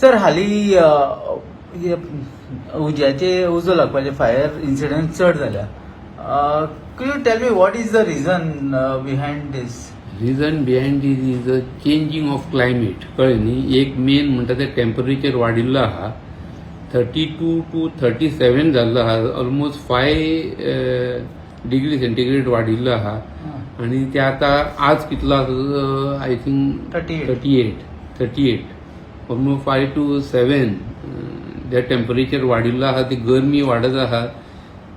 Sir, हाली हे उज्याचे, उजो लागपाचे, फायर इन्सिडंट चड जाल्या. Could you tell me what is the reason behind this? Reason behind this is the changing of climate, कळ्ळें न्ही? एक मेन म्हणटा तें टेम्परेचर वाडिल्लो आहा. 32 to 37 जाल्लो आहा. ऑलमोस्ट 5 डिग्री सेंटीग्रेड वाडिल्लो आहा आनी ते आतां आज कितलो आसा, I think 38. 38, 38, almost 5 to 7 ते टेम्परेचर वाडिल्लो आहा. ती गरमी वाडत आहा,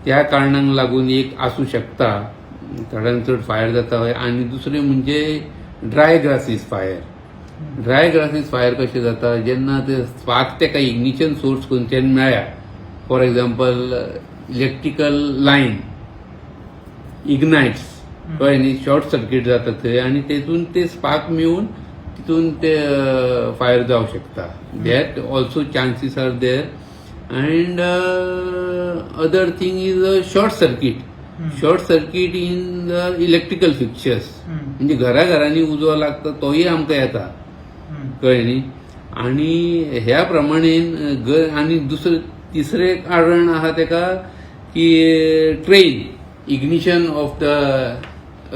त्या कारणांक लागून एक आसूं शकता, चडान चड फायर जाता. हय, आनी दुसरें म्हणजे dry grasses fire. Dry grasses fire कशें जाता, जेन्ना ते स्पार्क तेका इग्निशन सोर्स खंयच्यान मेळ्ळ्या, for example, electrical line ignites, कळ्ळें न्ही? शॉर्ट सर्कीट जाता थंय आनी तेतून ते स्पार्क मेळून तितून ते फायर जावं शकता. That also chances are there. And other thing is a short circuit, short circuit in the electrical fixtures. म्हणजे घराघरांनी उजो लागता तोय आमकां येता, कळ्ळें न्ही? आनी ह्या प्रमाणे आनी दुसरें तिसरें कारण आहा तेका की train ignition of the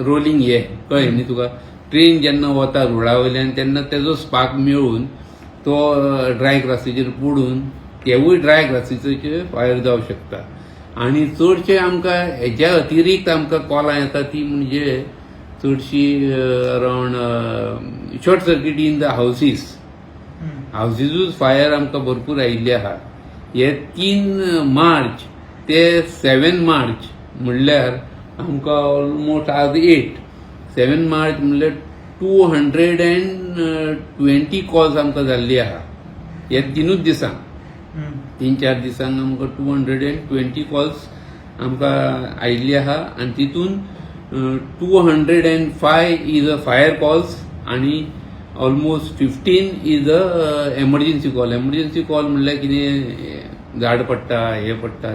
rolling हे, कळ्ळें न्ही तुका? ट्रेन जेन्ना वता रुळा वयल्यान तेन्ना तेजो स्पार्क मेळून तो ड्राय ग्रासीचेर पडून तेवूय ड्राय ग्रासीचेर फायर जावं शकता. आनी चडशे आमकां हेज्या अतिरिक्त आमकां कॉलां येता ती म्हणजे चडशी around short circuit in the houses. हावजीजूच fire आमकां भरपूर आयिल्ली आहा. हे 3 मार्च ते 7 मार्च म्हणल्यार आमकां ऑलमोस्ट आज 8, 7 मार्च म्हणल्यार 220 कॉल्स आमकां जाल्ली आहा ह्या तिनूच दिसांक. 3-4 दिसांक आमकां 220 कॉल्स आमकां आयिल्ली आहा आनी तितून 205 is a fire calls आनी almost 15 is a emergency call. Emergency call म्हणल्यार कितें, झाड पडटा, हे पडटा,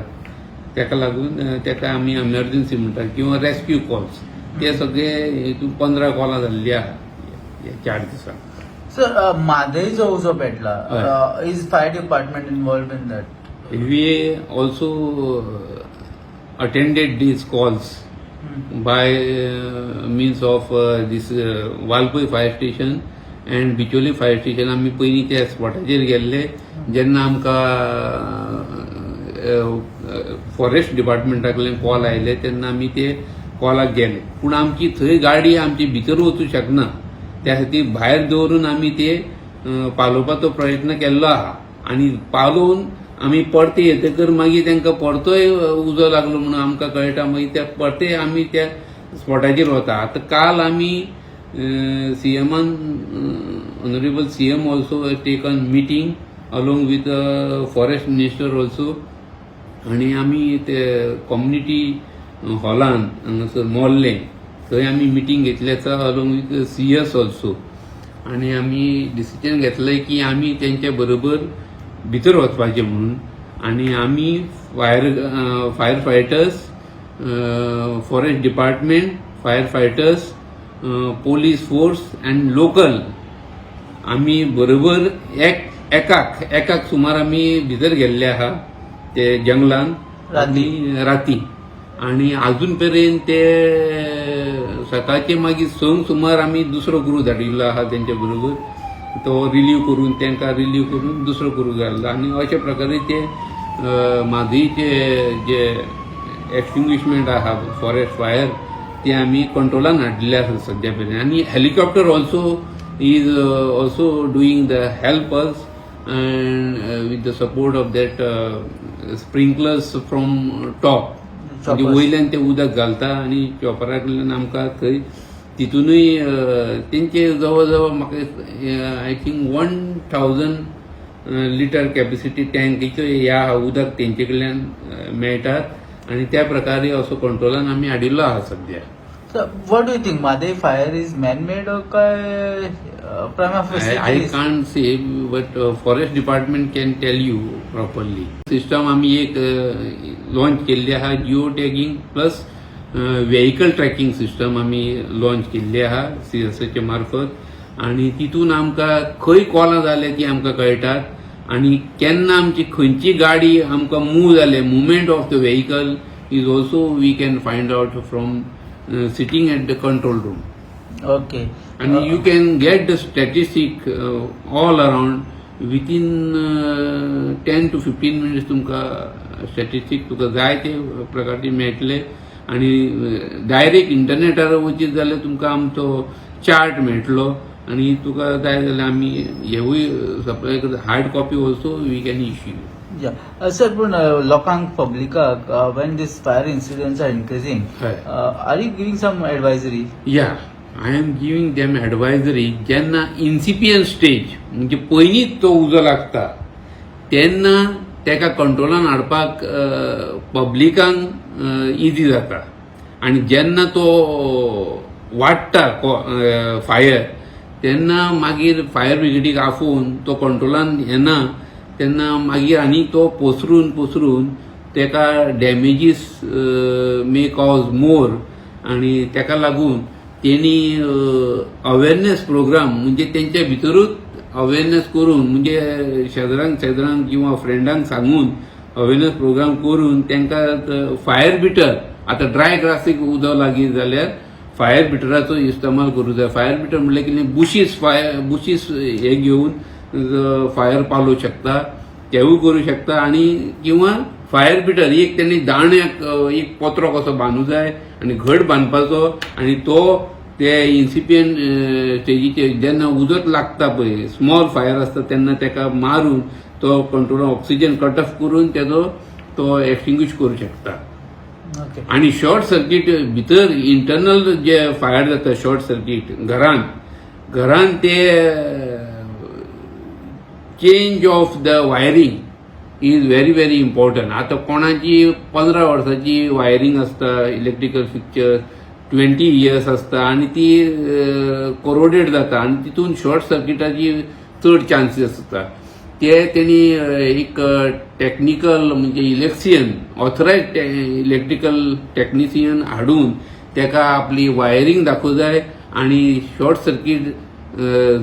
तेका लागून तेका आमी एमर्जन्सी म्हणटात किंवा रेस्क्यू कॉल्स. ते सगळे हितून 15 कॉलां जाल्ली आहा ह्या 4 दिसांक. सर, म्हादय जो उजो पेटला, हय. Is fire department involved in that? We also attended these calls by means of this Valpoi fire station and Bicholim fire station. आमी पयलीं त्या स्पॉटाचेर गेल्ले जेन्ना आमकां फॉरेस्ट डिपार्टमेंटा कडल्यान कॉल आयले, तेन्ना आमी ते कॉलाक गेले. पूण आमची थंय गाडी आमची भितर वचूं शकना, त्या खातीर भायर दवरून आमी ते पालोवपाचो प्रयत्न केल्लो आहा. आनी पालोवन आमी परते येतकर मागीर तांकां परतोय उजो लागलो म्हणून आमकां कळटा. मागीर त्या परते आमी त्या स्पॉटाचेर वता. आतां काल आमी सीएमान, honourable CM also taken meeting along with forest minister also आनी आमी ते कम्युनिटी हॉलान हांगासर मोर्लें थंय आमी मिटींग घेतली आसा along with CS also. आनी आमी डिसिजन घेतलें की आमी तेंच्या बरोबर भितर वचपाचें म्हणून. आनी आमी fire fighters, forest department, fire fighters, police force and local आमी बरोबर एक एकाक एकाक सुमार आमी भितर गेल्ले आहा ते जंगलान. राती? आनी राती आनी अजून पर्यंत ते सकाळचे मागीर 6क सुमार आमी दुसरो क्रू धाडिल्लो आहा तेंच्या बरोबर. तो रिलीव करून, तांकां रिलीव करून दुसरो क्रू घाल्लो. आनी अशा प्रकारे ते म्हादईचे जे एक्सटिंग्विशमेंट आहा फॉरेस्ट फायर, ते आमी कंट्रोलान हाडलेले आसा सद्या पर्यंत. आनी helicopter also is also doing the help us and with the support of that sprinklers from top. म्हणजे Choppers. वयल्यान ते उदक घालता आनी चॉपरा कडल्यान आमकां थंय तितूनय तेंचे जवळ जवळ म्हाका I think 1000 litre capacity टँकीचो ह्या उदक तेंचे कडल्यान मेळटात आनी त्या प्रकारे असो कंट्रोलान आमी हाडिल्लो आहा सद्या. So, what do you think? Mhadei fire is man-made or काय prima facie I it is? can't say, but forest department can tell you properly. System आमी एक लॉन्च केल्ली आहा, geo tagging plus vehicle tracking system आमी launch केल्ली आहा सीएसएच्या मार्फत. आनी तितून आमकां खंय कॉलां जाल्या ती आमकां कळटात. आनी केन्ना आमची खंयची गाडी आमकां मूव जाले, movement of the vehicle is also we can find out from sitting at the control room. And you can get the statistic all around within 10 to 15 minutes. तुमकां स्टॅटिस्टीक तुका जाय ते प्रकारचे मेळटले आनी डायरेक्ट इंटरनेटार वचीत जाल्यार तुमकां आमचो चार्ट मेळटलो आनी तुका जाय जाल्यार आमी हेवूय सप्लाय करता. Hard copy also we can issue. Yeah. Sir, पूण लोकांक, पब्लिकाक, when this fire incidents are increasing, हय. Are you giving some advisory? Yeah, I am giving them advisory. जेन्ना इन्सिपियंट स्टेज म्हणजे पयलींच तो उजो लागता तेन्ना तेका कंट्रोलान हाडपाक पब्लिकांक इजी जाता आनी जेन्ना तो वाडटा फायर तेन्ना मागीर फायर ब्रिगेडीक आफोवन तो कंट्रोलान येना तेन्ना मागीर आनी तो पसरून पसरून तेका डॅमेजीस मे कॉज मोर. आनी तेका लागून तेणी अवेरनेस प्रोग्राम म्हणजे तेंच्या भितरूच अवेरनेस करून म्हणजे शेजरांक शेजरांक किंवा फ्रेंडांक सांगून अवेरनेस प्रोग्राम करून तांकां फायर बिटर, आतां ड्राय ग्रासीक उदक लागीं जाल्यार फायर बिटराचो इस्तेमाल करूं जाय. फायर बिटर म्हणल्यार कितें, बुशीस, फायर बुशीस हे घेवन फायर पालोवंक शकता, तेवूय करूं शकता. आनी किंवा फायर बिटर एक तेणी दांड्याक एक पत्रो कसो बांदूं जाय आनी घट बांदपाचो आनी तो ते इन्सिपियंट स्टेजीचेर जेन्ना उदक लागता पळय, स्मॉल फायर आसता तेन्ना तेका मारून तो कंट्रोल ऑक्सिजन कट ऑफ करून तेजो तो एक्सटिंग्विश करूं शकता. आणि शॉर्ट सर्किट भितर इंटरनल जे फायर जाता, शॉर्ट सर्किट घरान घरान ते change of the wiring is very very important. आतां कोणाची 15 वर्साची वायरींग आसता, इलेक्ट्रिकल फिक्चर 20 इयर्स आसता आनी ती कोरोडेड जाता आनी तितून शॉर्ट सर्किटाची चड चान्सीस आसता. ते तेणी एक टॅक्निकल म्हणजे इलेक्ट्रिशियन, ऑथरायज इलेक्ट्रिकल टॅक्निशियन हाडून तेका आपली वायरींग दाखोवं जाय आनी शॉर्ट सर्कीट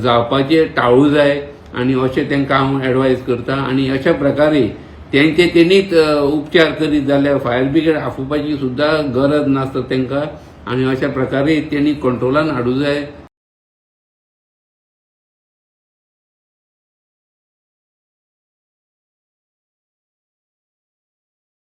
जावपाचें टाळूं जाय. आनी अशें तांकां हांव एडवायज करता आनी अशा प्रकारे तेंचे तेणीच उपचार करीत जाल्यार फायर ब्रिगेड आफोवपाची सुद्दां गरज नासता तांकां आनी अशा प्रकारे तेणी कंट्रोलान हाडूं जाय.